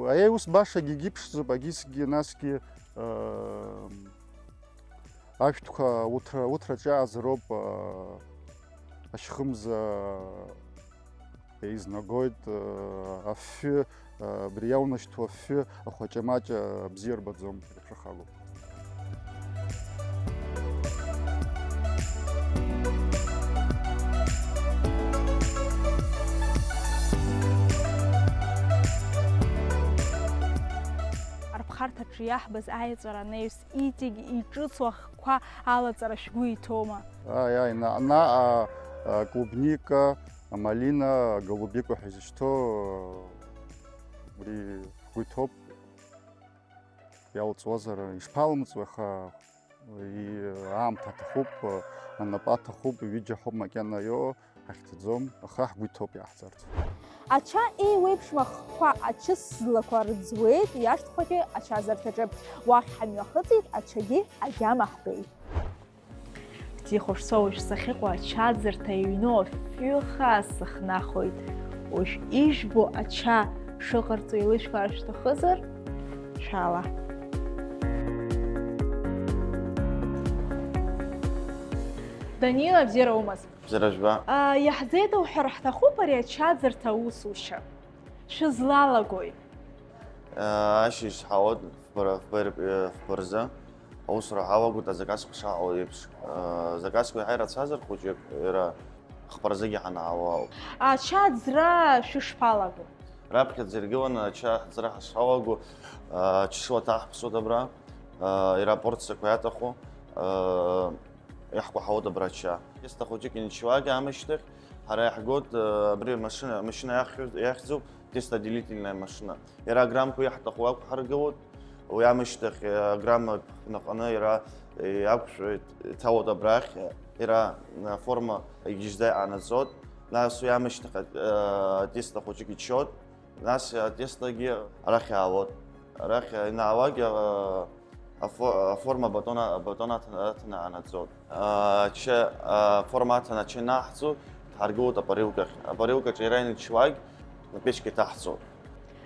аиус башагьы егьиԥшӡоуп, агьысгьы, насгьы, а, ашәҭқәа уҭра, уҭраҿы иаазароуп, а, ашьхымза еизнагоит, а, афҩы, а, абри иаунашьҭу афҩы ахәаҷамаҷа бзиа рбаӡом. Шәыхалоуп. Арԥхарҭаҿы иаҳбаз аиаҵәара анаҩс, иҵегь иҿыцу ахқәа алаҵара шәгәы иҭоума? Ааи, ааи, на-, наҟ-, а, клубника, амалина, аголубика ҳәа изышьҭоу, а, убри шәгәы иҭоуп. Иалҵуазар, ишԥалымҵуеи, аха, и-, аамҭа аҭахуп, анапы аҭахуп, ҩыџьа ҳауп макьана иоуа, ҳахьҭаӡом, аха ҳгәы иҭоуп иаҳҵарц. Ача еиуеиԥшым ахқәа ачыс злақәа рӡуеит иашҭхәатәи ачазарҭаҿы. Уахь ҳамҩахыҵит, ачагьы агьама ҳбеит. Ԥҭихәышцәа уажә сахьыҟоу ачаӡырҭа иҩноу афҩы хаа сыхнахуеит. Уажә ижәбо ача шыҟарҵо еилышәкаар шәҭахызар, шәаала. Данила, бзиара умаз? Бзиара жәба. А, иаҳзеиҭоуҳәар ҳҭахуп ари ачаӡырҭа аусушьа. Шәызлалагои? Ашьыжь ҳауеит фба-, фба-, фба рзы. Аусура ҳалагоит азаказқәа шаҟало еиԥш. Азаказқәа иаҳа ирацәазар хәыҷык, иара хԥа рзыгьы ҳанаало ауп. Ача аӡра шәышԥалаго? Раԥхьаӡа иргыланы ача аӡра ҳашалаго, ачышла ҭаҳԥсоит абра, иара апорциақәа иаҭаху. Иаҳкәаҳауеит абра ача. Тесто хәыҷык инчуагьы амышьҭахь, ҳара иаҳгоит, э, абри амашьына, амашьына иахьхьу-, иахьӡуп, тестоделительная машина. Иара аграммқәа иаҳҭаху ақәҳаргылоит, уи амышьҭахь, э, аграмма ԥхныҟәаны иара, э, иақәшәоит, иҭалоит абрахь, иара аформа игьежьӡа иҟанаҵоит, нас уи амышьҭахь, э, атесто хәыҷык иччоит. Нас атестагьы арахь иаауеит. Арахь ианаалак, а, афо-, аформа абатон, абатон аҭан-, аҭаны анаӡоит. А, ача, а, аформа аҭаны ача ианаҳҵо, ҳаргылоит апарилкахь. Апарилкаҿы иара ианычуагь, апечка иҭаҳҵоит.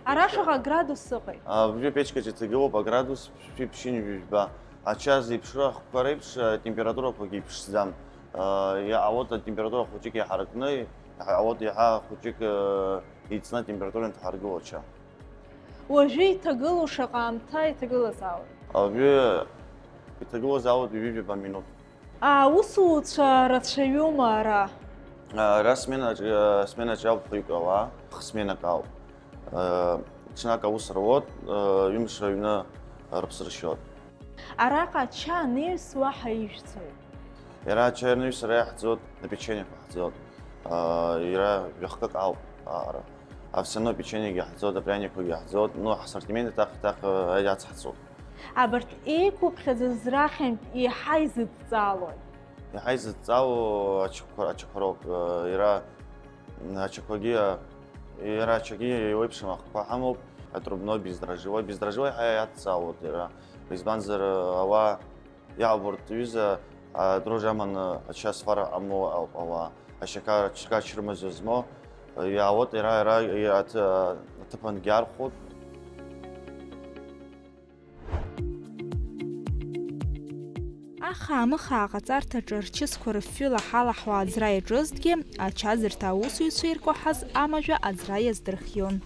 Ара шаҟа градус ыҟеи? А, абри апечкаҿы иҭагылоуп аградус ԥшьынҩажәи ҩба. Ача зеиԥшроу ахқәа реиԥш, а, температурақәагьы иԥшӡам. А, иаауеит атемпература хәыҷык иаҳаракны, иаауеит иаҳа хәыҷык, а, Еицны атемпература инҭаҳаргыло ача. Уажәы иҭагылоу шаҟа аамҭа иҭагылазаауеи? Уажәы иҭагылазаауеит ҩажәижәаба минуҭ. Аусуцәа рацәаҩума ара? Ара сменаҿ-, сменаҿ иауп хҩык ауаа, хсменак ауп. Ҽнак аус руот, ҩымш рыҩны рыԥсы ршьот. Араҟа ача анаҩс уаҳа ижәцои? Иара ачаи рнаҩс ара иаҳӡот, апечениақәа ҳӡот. Аа, иара жәахкык ауп аҟара. А, все равно апечениагьы ҳӡот, апряникқәагьы ҳӡот, ну, ҳассортимент еиҭах-еиҭах, э, иацҳҵоит. Абарҭ еиқәыԥхьаӡаз рахьынтә еиҳа изыдҵаалои? Иаҳа изыдҵаало ачақәа, ачақәа роуп, э, иара, м, ачақәагьы, э, иара ачагьы еиуеиԥшым ахқәа ҳамоуп, отрубной, бездрожжевой. Бездрожжевой ҳа иадҵаалоит иара, избанзар, э, ауаа Иаабо урҭ рҩыза, а, дрожь аманы ача зфара ҟамло ауп ауаа. Ашьаҟа, ашьаҟа ачрымаза змоу, иаауеит, иара, иара, иара аҭ-, аҭыԥангьы архәоит. Ахаа-мыхаа аҟаҵарҭаҿы рчысқәа рыфҩы лаҳалаҳуа аӡра иаҿызҭгьы, ачаӡырҭа аусзуҩцәа иркәаҳаз амажәа аӡра иаздырхион.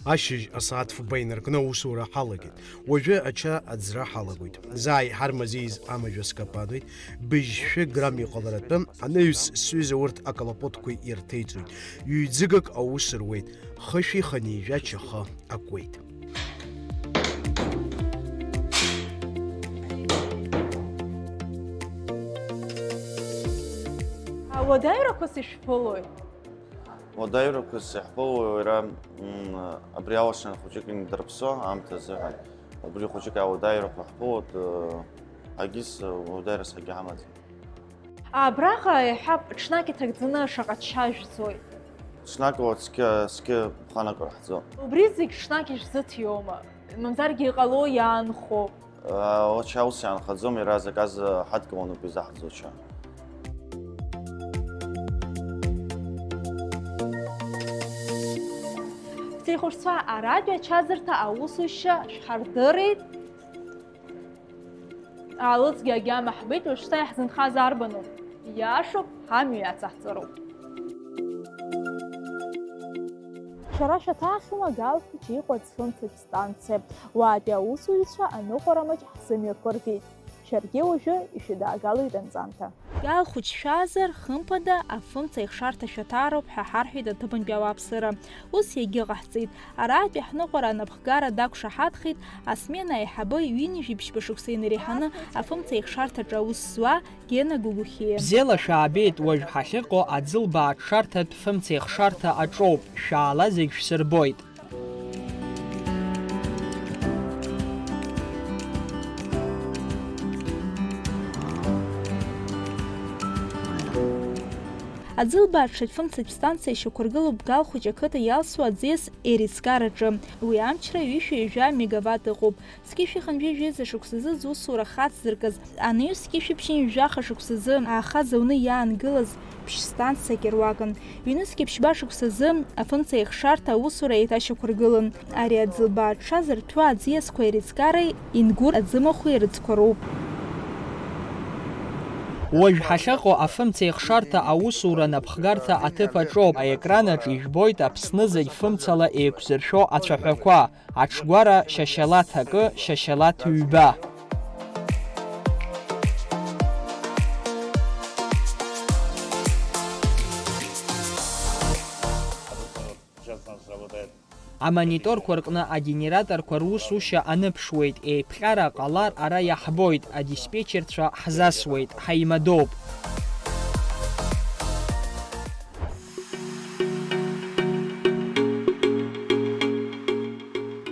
Ашьыжь асааҭ фба инаркны аусура ҳалагеит. Уажәы ача аӡра ҳалагоит. Заа иҳармазеиз амажә аскапануеит, быжьшәы грамм иҟаларатәы анаҩс сҩыза урҭ акалапотқәа ирҭеиҵоит. Ҩ-ӡыгак аус руеит, хышәи хынҩажәа чахы акуеит. Ауадаҩрақәа сышәԥылоит. Уадаҩрақәас иаҳԥыло иара, м, абри алашара хәыҷык индырԥсо аамҭа азыҳәан. Убри хәыҷык ауадаҩрақәа ҳԥылоит, ы, агьыс, ы, уадаҩрас акгьы ҳамаӡам. Абраҟа иаҳҳәап, ҽнак иҭагӡаны шаҟа чча жәӡои? Ҽнак ала цқьа, цқьа ԥханак рыҳәӡом. Убри зегь ҽнак ишәзыҭиома? Мамзаргьы иҟало иаанхо? Ача ус иаанхаӡом, иара азаказ ҳадкыланы ауп изаҳӡо ача. Ихәшәца, аратәи ачаӡырҭа аусушьа шәҳардырит. Алыҵгьы агьама ҳбеит, уажәшьҭа иаҳзынхаз арбану? Иашоуп, ҳамҩа иацаҳҵароуп. Шәара шәаҭахума Галхәыҷ иҟоу аӡфымцагь станциа? Уаатәи аусзуҩцәа аныҟәара маҷ ҳзымҩаԥыргеит. Шәаргьы уажәы ишәыдаагалоит анҵамҭа. Галхәыҷ шәаазар, хымԥада, афымца ихшарҭа шәаҭаароуп ҳәа ҳарҳәеит аҭыԥантәи ауааԥсыра. Ус иагьыҟаҳҵеит. Араатәи ҳныҟәара анапхгара дақәшаҳаҭхеит асмена аиҳабы ҩынҩажәи ԥшьба шықәса инареиҳаны афымца ихшарҭаҿы аус зуа Гена Гугухиа. Бзиала шәаабеит, уажә ҳахьыҟоу аӡылбаа аҽшарҭатә фымцеихшарҭа аҿоуп, шәаала зегь шәсырбоит. Аӡылбаа аҽшатә фымцатә станциа шьақәыргылоуп Галхәыҷ ақыҭа иалсуа аӡиас еирыӡкараҿы. Уи амчра ҩышәи ҩажәа мегаватт ыҟоуп. Зқьышәи хынҩажәи жәеиза шықәсазы зусура хацзыркыз, анаҩс зқьышәи ԥшьынҩажәи жәаха шықәсазы аахаҵа ауны иаангылаз ԥшь-станциак ируакын. Ҩнызқьи ԥшьба шықәсазы афымцеихшарҭа аусура еиҭашьақәыргылан. Ари аӡылбаа аҽшазырҭәуа аӡиасқәа иреицкареи Ингәыр аӡымахәи рыцқәа роуп. Уажә ҳахьыҟоу афымцеихшарҭа аусура напхгарҭа аҭыԥ аҿоуп. Аекран аҿы ижәбоит Аԥсны зегь фымцала еиқәзыршәо ацәаҳәақәа. Аҽгәара шьашьалаҭ акы, шьашьалаҭ ҩба. Амониторқәа рҟны агенераторқәа русушьа аныԥшуеит, еиԥҟьара ҟалар ара иаҳбоит, адиспетчерцәа ҳзасуеит, ҳаимадоуп.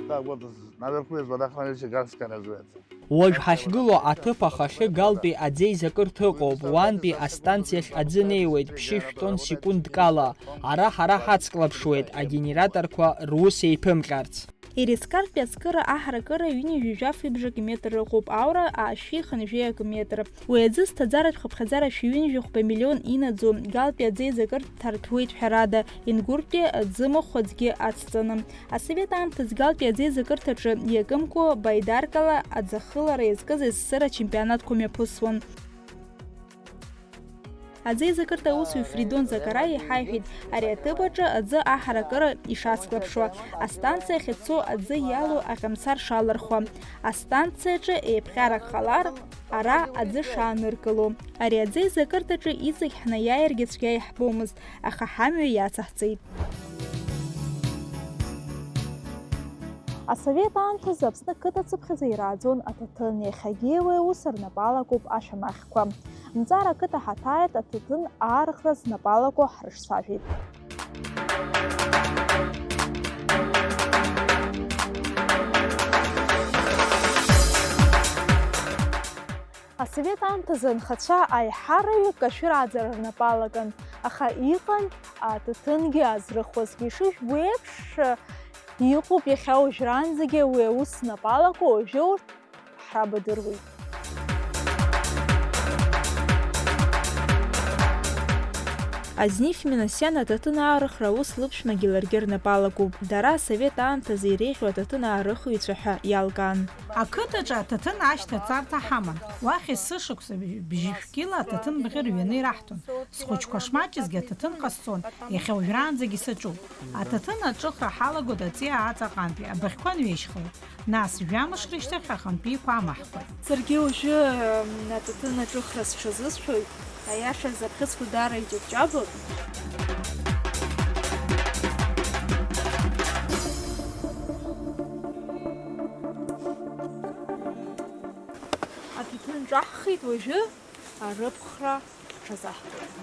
Так, вот, наверху есть водохранилище Гальское, называется. Уажә ҳахьгылоу аҭыԥ ахахьы Галтәи аӡеизакырҭа ыҟоуп, уантәи астанциахь аӡы неиуеит ԥшьышә тонн секундк ала. Ара ҳара ҳацклаԥшуеит, агенераторқәа рус еиԥымҟьарц. Еирыӡкартәи ацкыра аҳаракыра ҩынҩажәи жәаф ибжак метр ыҟоуп, аура аашәи хынҩажәи акы метр. Уи аӡы зҭаӡаратә хыԥхьаӡара шәи ҩынҩажәи хәба миллион инаӡо, Галтәи аӡеизакырҭа ҭарҭәуеит ҳәарада, Ингәыртәи аӡымахә аӡгьы ацҵаны. Асовет аамҭазы Галтәи аӡеизакырҭаҿы иакымкәа Баидаркала аӡахылара иазкыз есысыра ачемпионатқәа мҩаԥысуан. Аӡеизакырҭа аусзуҩ Фридон Закараиа иҳаиҳәеит, ари аҭыԥ аҿы аӡы аҳаракыра ишацклаԥшуа, астанциа ахь ицо аӡы иалоу аҟьамсар шалырхуа, астанциаҿы еиԥҟьарак ҟалар, ара аӡы шааныркыло. Ари аӡеизакырҭаҿы иҵегь ҳнаиааиргьы цәгьа иаҳбомызт, аха ҳамҩа иацаҳҵеит. Асовет аамҭазы Аԥсны қыҭа цыԥхьаӡа ирааӡон аҭаҭын, иахьагьы уи аус рнапы алакуп ашәамахьқәа. Нҵара ақыҭа ҳаҭааит аҭаҭын аарыхра знапы алаку ҳрыҿцәажәеит. Асовет аамҭазы анхацәа аиҳараҩык ашәыр ааӡара рнапы алакын, аха иҟан аҭаҭынгьы азрыхуазгьы. Ишыжәбо еиԥш, иҟоуп иахьа уажәраанӡагьы уи аус знапы алаку, уажәы урҭ ҳрабадыруеит. Азниф Минасиан аҭаҭын аарыхра аус лыԥшәмагьы ларгьы рнапы алакуп. Дара асовет аамҭазы иреиӷьу аҭаҭын аарыхыҩцәа ҳәа иалкаан. Ақыҭаҿы аҭаҭын ашьҭаҵарҭа ҳаман. Уахь есышықәса бжьышә кьыла аҭаҭын бӷьы рҩаны ираҳҭон. Схәыҷқәа шмаҷызгьы аҭаҭын ҟасҵон, иахьа уажәраанӡагьы саҿуп. Аҭаҭын аҿыхра ҳалагоит аҵиаа аҵаҟантәи, абыӷьқәа анҩеишьхауа. Нас, жәамш рышьҭахь ахантәиқәа амаҳхуеит. Саргьы уажәы, м, аҭаҭын аҿыхра сҽазысшәоит. Аиашаз, абӷьыцқәа даара иҷабҷабоит. Аҭаҭын ҿаҳхит, уажәы арыԥхра ҽазаҳкуеит.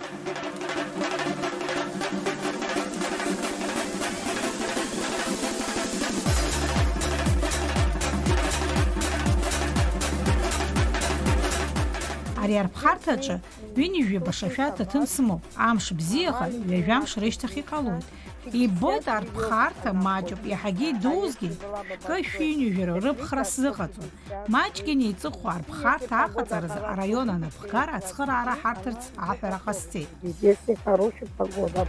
Ари арԥхарҭаҿы ҩынҩажәи баша шәа ҭаҭын сымоуп. Амш бзиаха, ҩажәа мш рышьҭахь иҟалоит. Иббоит, арԥхарҭа маҷуп, иаҳагьы идузгьы, шәкы шәыҩнҩажәи рыԥхра сзыҟаҵом. Маҷк инеиҵыху арԥхарҭа аҟаҵаразы араион анапхгара ацхыраара ҳарҭарц аҳәара ҟасҵеит. Здесь и хорошая погода.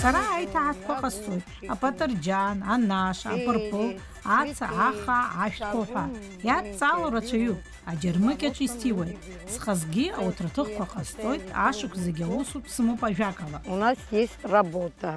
Сара аиҭаҳатәқәа ҟасҵоит, апатырџьан, анаш, апырпыл, аца, ахаа, ашәҭқәа ҳәа. Иадҵало рацәаҩуп, аџьармыкьаҿ исҭиуеит. Схазгьы ауҭраҭыхқәа ҟасҵоит, ашықәс зегьы аусутә сымоуп ажәакала. У нас есть работа.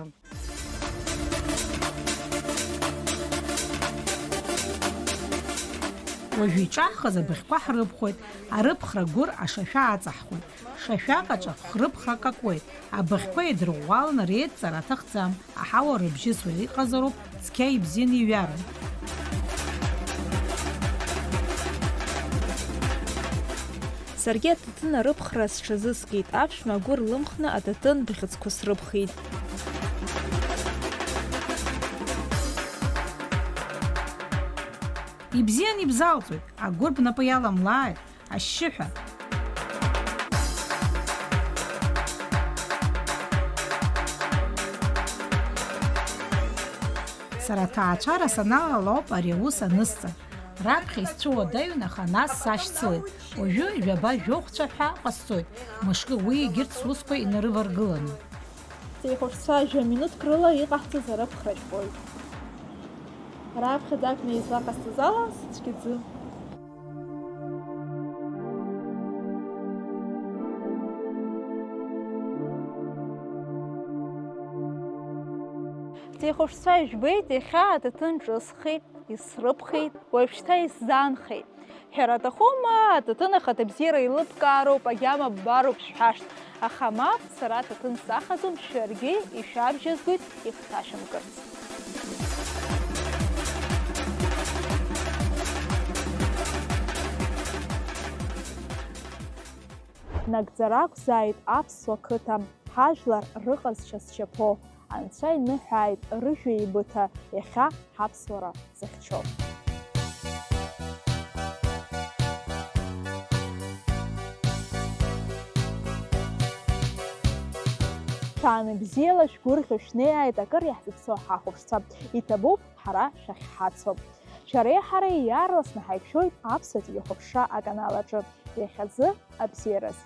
Уажәы иҿаҳхыз абыӷьқәа ҳрыԥхоит, арыԥхра гәыр ашашәа аҵаҳхуеит, шашәак аҿахә рыԥхра какуеит, абыӷьқәа еидырӷәӷәаланы реидҵара аҭахӡам, аҳауа рыбжьысуа иҟазароуп, цқьа ибзианы иҩарын. Саргьы аҭаҭын арыԥхра сҽазыскит, аԥшәма агәыр лымхны аҭаҭын бӷьыцқәа срыԥхит. Ибзиан ибзалҵоит, агәыр бнапы иаламлааит, ашьшьыҳәа. Сара аҭаацәара саналалоуп ари аус анысҵа. Раԥхьа исцәуадаҩын, аха нас сашьцылеит. Уажәы жәаба-жәохәцәа ҳәа ҟасҵоит, мышкы уи егьырҭ сусқәа инарываргыланы. Ҳҭеихәаҽцәа жәа-минуҭк рыла иҟаҳҵаз арыԥхра жәбоит. Раԥхьаӡа акәны излаҟасҵаз ала сыцәгьаӡым. Ҳҭеихәаҽцәа ижәбеит, иахьа аҭаҭын ҿысхит, исрыԥхеит, уажәшьҭа исзаанхеит. Ҳәара аҭахума, аҭаҭын ахаҭабзиара еилыбкаароуп, агьама ббароуп шәҳәашт. Аха мап, сара аҭаҭын сахаӡом, шәаргьы ишәабжьазгоит ихҭашәымкырц. Нагӡара ақәзааит аԥсуа қыҭа, ҳажәлар рыҟазшьа зшьапо, анцәа иныҳәааит рыжәҩа еибыҭа, иахьа ҳаԥсуара зыхьчо. Шәаанбзиала, шәгәырӷьо шәнеиааит, акыр иаҳзыԥсоу ҳахәаԥшцәа. Иҭабуп, ҳара шәахьҳацу. Шәареи ҳареи иаарласны ҳаиқәшәоит Аԥсуа телехәаԥшра аканал аҿы. Иахьазы абзиараз.